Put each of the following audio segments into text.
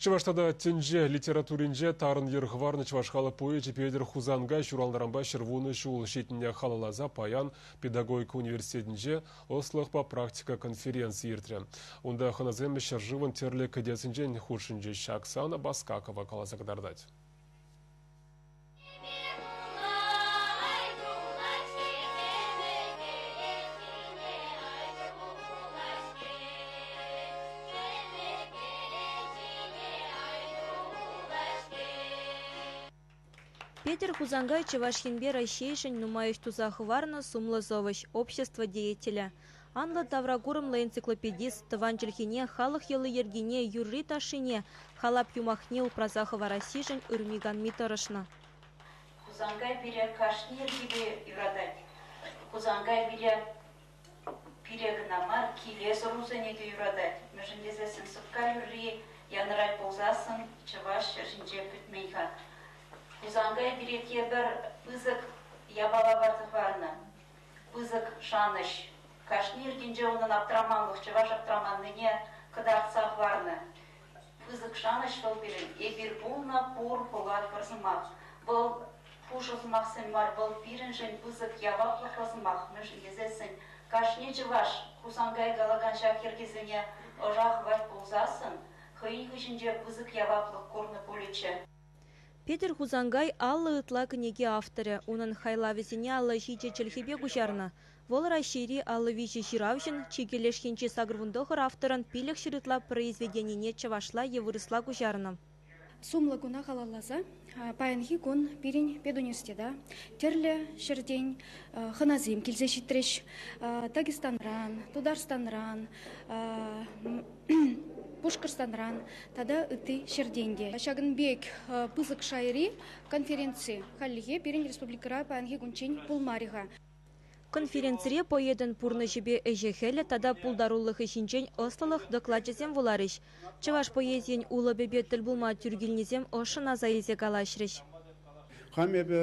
Чӑваш тата тӗнче литературинче тарӑн йӗр хӑварнӑ чӑваш халӑх поэчӗ Петӗр Хусанкай ҫуралнӑранпа 110 ҫул ҫитнине халалласа паян педагогика университетӗнче ӑслӑлӑхпа практика конференцийӗ иртрӗ. Унта хӑнасем ҫӗршывӑн тӗрлӗ кӗтесӗнчен хутшӑнчӗҫ. Оксана Баскакова каласа кӑтартать. Петӗр Хусанкай Чӑваш Енпе Раҫҫейшӗн нумай ӗҫ туса хӑварнӑ сумлӑ сӑвӑҫ, общество деятелӗ. Анлӑ тавракурӑмлӑ энциклопедист тӑван чӗлхене, халӑх йӑли-йӗркине, юрри-ташшине, халап-юмахне упраса хӑварассишӗн ырми-канми тӑрӑшнӑ. Хусанкай пире кашни йӗркипе юратать. Хусанкай пире пире кӑна мар, килес ӑрусене те юратать. Мӗншӗн тесессӗн сӑпка юрри янӑрать пулсассӑн чӑваш ҫӗр ҫинче пӗтмен-ха. Хусанкай пире тепӗр пысӑк япала парса хӑварнӑ. Пысӑк шанӑҫ. Кашни йӗркинче унӑн аптраманлӑх, чӑваш аптраманнине кӑтартса хӑварнӑ. Пысӑк шанӑҫ вӑл пирӗн. Эпир пулнӑ, пур, пулатпӑр сӑмах. Вӑл пушӑ сӑмахсем мар, вӑл пирӗншӗн пысӑк яваплӑхлӑ сӑмах. Мӗншӗн тесессӗн кашни чӑваш Хусанкай калакан ҫак йӗркесене ӑша хывать пулсассӑн хӑйӗн хыҫӗнче пысӑк яваплӑх курнӑ пулӗччӗ. Петӗр Хусанкай 50 ытла кӗнеке авторӗ. Унӑн хайлавӗсене 57 чӗлхепе куҫарнӑ. Вӑл Раҫҫейри 53 ҫыравҫӑн, чикӗ леш енчи 89 авторӑн 500 ытла произведенине чӑвашла е вырӑсла куҫарнӑ. Сумлӑ куна халалласа паянхи кун пирӗн педуниверситета тӗрлӗ ҫӗртен хӑнасем килсе ҫитрӗҫ. Дагестанран, Тутарстанран, Пушкӑртстанран тата ытти ҫӗртен те. Ҫакӑн пек пысӑк шайри конференци хальлӗхе пирӗн республикӑра паянхи кунччен пулмарӗ-ха. Конференцире поэтӑн пурнӑҫӗпе ӗҫӗ-хӗлӗ тата пултарулӑхӗ ҫинчен ӑслӑлӑх доклачӗсем вуларӗҫ. Чӑваш поэзийӗн улӑпӗпе тӗл пулма тӳр килнисем ӑшшӑн аса илсе калаҫрӗҫ. Хам эпӗ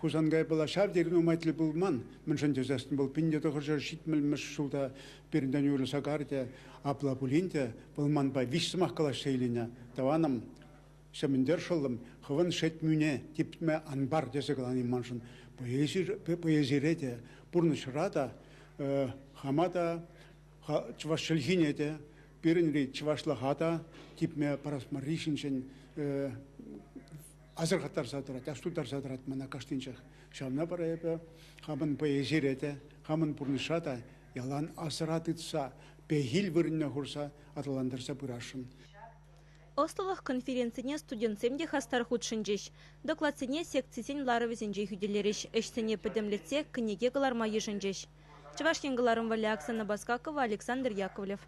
Хусанкайпала ҫав тери нумай тӗл пулман, мӗншӗн тесессӗн вӑл 1970-мӗш ҫулта пирӗнтен уйрӑлса карчӗ. Апла пулин те вӑл манпа виҫ сӑмах калаҫса илнӗ. Тӑванӑм, Сементер шӑллӑм, хӑвӑн шетмӳне типме ан пар тесе калани маншӑн поэзире те, пурнӑҫра та, хама та, чӑваш чӗлхине те, пирӗнри чӑвашлӑха та типме парас марри ҫинчен асӑрхаттарса тӑрать, астутарса тӑрать мана кашнинчех. Ҫавна вара эпӗ хамӑн поэзире те, хамӑн пурнӑҫра та ялан асра тытса, пехил вырӑнне хурса аталантарса пырасшӑн. Ӑслӑлӑх конференцине студентсем те хастар хутшӑнчӗҫ. Докладсене секцисен ларӑвӗсенче хӳтӗлерӗҫ, ӗҫсене пӗтӗмлетсе кӗнеке кӑларма йышӑнчӗҫ. Чӑваш Ен кӑларӑм валли Оксана Баскакова, Александр Яковлев.